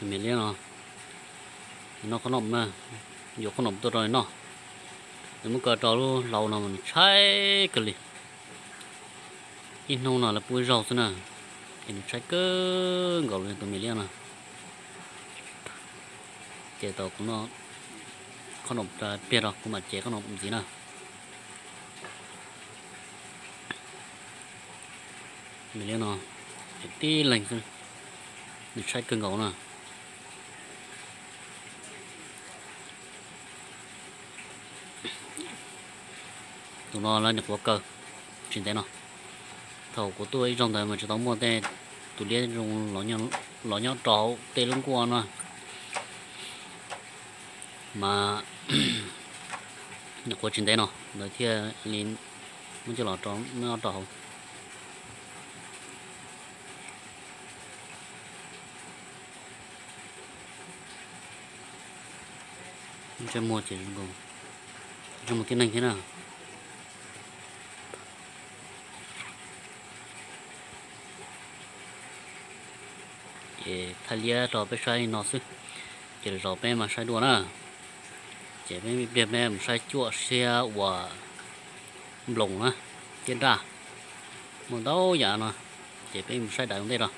Me liab no, nws noj qhob noom na, yuav qhob noom tuaj rau nws noj. Nws muab kaw rau lub hlau no mas nws tshaib kawg li. Ib hnub no lawv pub ib zaug xwb na, ces nws tshaib kawg nkaus li tus me liab no. Ces tau kuv noj qhob noom pliag rau kuv mam cev qhob noom ntxiv na. Me liab no tib leeg xwb, nws tshaib kawg nkaus na. Tus no lawv nyuam qhuav kaw tsis ntev no. Thaum kuv tuaj ib zaug ntawd mas tsis tau muaj tej tus liab zoo los nyob rau hauv tej lub nkuaj no, mas nyuam qhuav tsis ntev no lawv thiaj li muab coj los rau nyob rau hauv. Ntsej muag ces zoo nkaus ntsej muag tib neeg thiab na. Ces thaij liab rau peb saib li no xwb, ces lwm zaus peb mam saib dua na. Ces peb ib pliag peb mus saib cuaj siab uas nploos na, thiab nraj, muaj ntau yam no, ces peb mus saib daim ua ntej rau.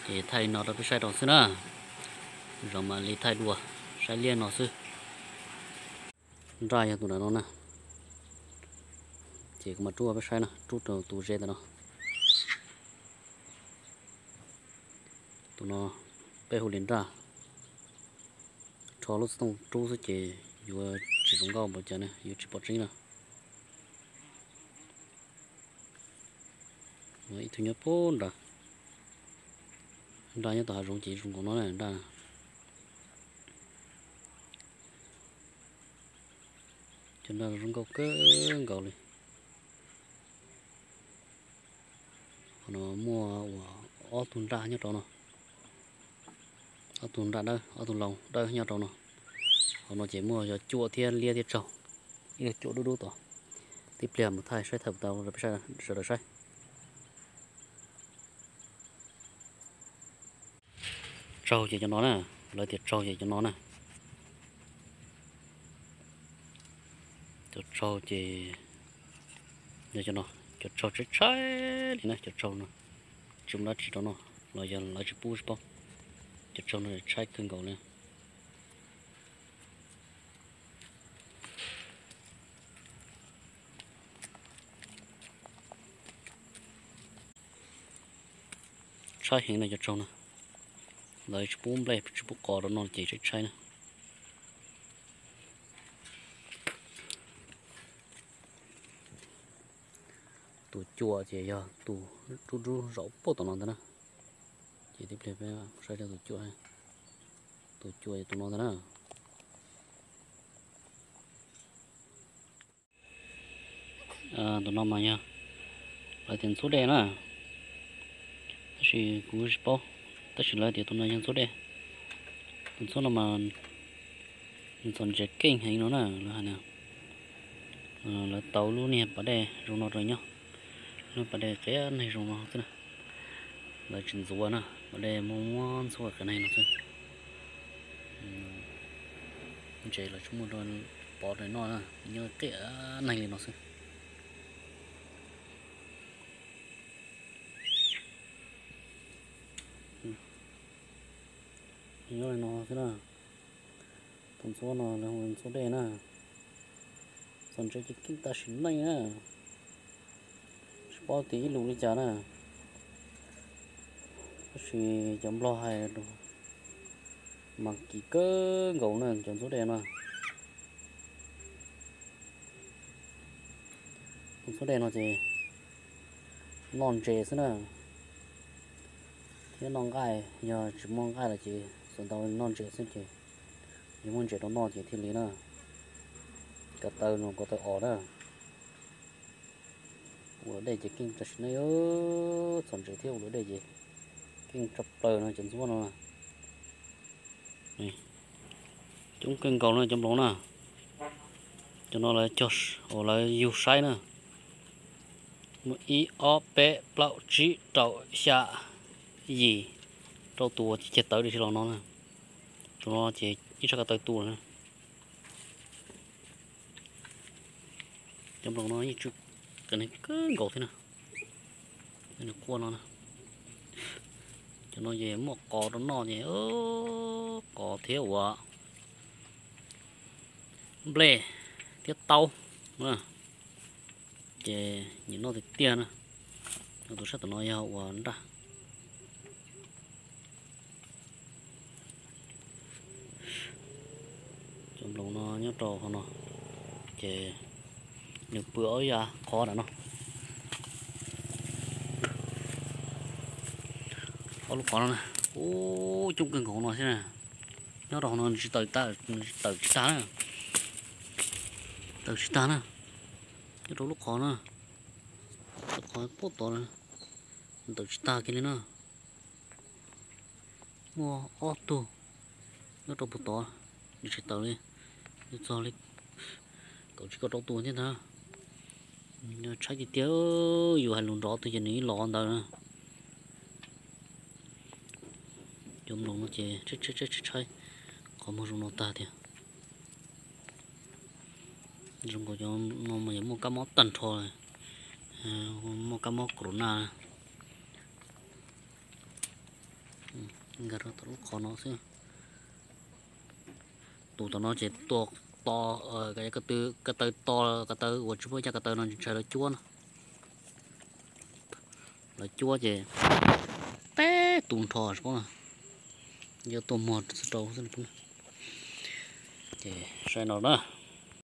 Ces thaij li no rau peb saib rau xwb na, zaum mam li thaij dua, saib liab no xwb. Nraj yog tus ntawm no na, ces kuv mam rub peb saib na, rub rau tus ze ntawm no. Tus no peb hu li nraj, rho lub xov tooj rub xwb ces yuav tsis zoo nkauj npaum cas ne, yuav tsis pom tseeb na. Ib tug nyob puag nrad, nraj nyob tom hav zoov ces zoo nkaus no na nraj. Cov nraj zoo nkauj kawg nkaus li. Qhov no muaj uas ob tug nraj nyob rau no, ob tug nraj dawb, ob tug laus dawb nyob rau no. Qhov no ces muaj yog cuaj thiab liab thiab tsaug, ib lub cuaj dub dub tod. Tib pliag mus thaij saib thaij puas tau rau peb sawv daws saib. Tsaug ces cov no na, lawv tias tsaug ces cov no na. Cov tsaug ces yog cov no, cov tsaug tshaib tshaib li na, cov tsaug no tsis muaj dab tsi rau noj los yog lawv tsis pub tsis paub. Cov tsaug no tshaib kawg nkaus li. Tshaib heev na cov tsaug no, lawv tsis pub nplej tsis pub qos rau noj ces tshaib tshaib na. Tus cuaj ces yog tus dub dub zaum puag tom no ntag na. Ces tib pliag peb saib rau tus cuaj, tus cuaj yog tus no ntag na. Tus no mas yog lawv tias ntxhuab dej na, tab sis kuv tsis paub, tab sis lawv tias tus no yog ntxhuab dej. Tus ntxhuab no mas nws txom ntses keej heev no na, lawv hais na. Lawv tau lub niag pas dej zoo no rau nyob, lub pas dej qias neeg zoo no xwb na. Lawv tsis ntxuav na, pas dej muab muab ntxhuab qias neeg no xwb. Ntses lawv tsis muaj rau pov rau noj na, nyob qias neeg li no xwb. Nyob li no xwb na. Tus ntxhuab no lawv hu ntxhuab dej na. Txom ntses ces keej tam sim neej na. Tsis paub tias ib lus li cas na. Tab sis cov nplog hais mas kim kawg nkaus na cov ntxhuab dej no. Tus ntxhuab dej no ces noj ntses xwb na, thiab noj nqaij, yog tsis muaj nqaij lawm ces xav tau noj ntses xwb ces yog muaj ntses rau noj ces thiaj li na. Ko taw no ko taw os na. Ua luam dej ces keej tam sim neej, txom ntses thiab ua luam dej ces keej tshaj plaws no cov ntxhuab no. Coob kawg nkaus no cov nploos na. Cov no lawv cog, lawv yug saib na. Muaj ib ob peb plaub tsib rau xya yim Rau tus uas ceg tawv li los no na. Tus no ces ib txhais ko taw tu lawm na. Cov nploos no yeej tsw kawg nkaus thiab na. Nws quaj no na. Cov no ces muaj qos rau noj ces qos thiab ua nplej thiab taub na. Ces nyiam noj tiag tiag na. Tus sab tom no yog ua nraj. Cov nploos no nyob rau hauv no, ces nws pw ob yav qhov ntawm no. Ob lub qhov no na, ub, coob kawg nkaus no thiab na. Nyob rau hauv no nws tsis tawm tsis tag na. Tawm tsis tag na. Nyob rau lub qhov na, lub qhov puag tod, tawm tsis tag kiag li na. Muaj ob tug nyob rau puag tod, nws tsis tawm li, nws txog li kaum tsib kaum rau tus thiab ntag. Tshaib tiag tiag, yus hais lus nrov twg ces nws ib los ntawd na. Cov nploos no ces tshaib tshaib tshaib, qhov muag zoo no tag tiag. Zoo nkaus cov no mas yuav muaj kab mob tag nrho, muaj kab mob corona. Nkag rau tom lub qhov no xwb. Tus tom no ces tua to, ko taw to, ko taw uas tsis paub cas ko taw no ntshai lawv cuab na. Lawv cuab ces teb tu nrho tsis paub na. Yuav tua muag rau xwb. Ces saib no na.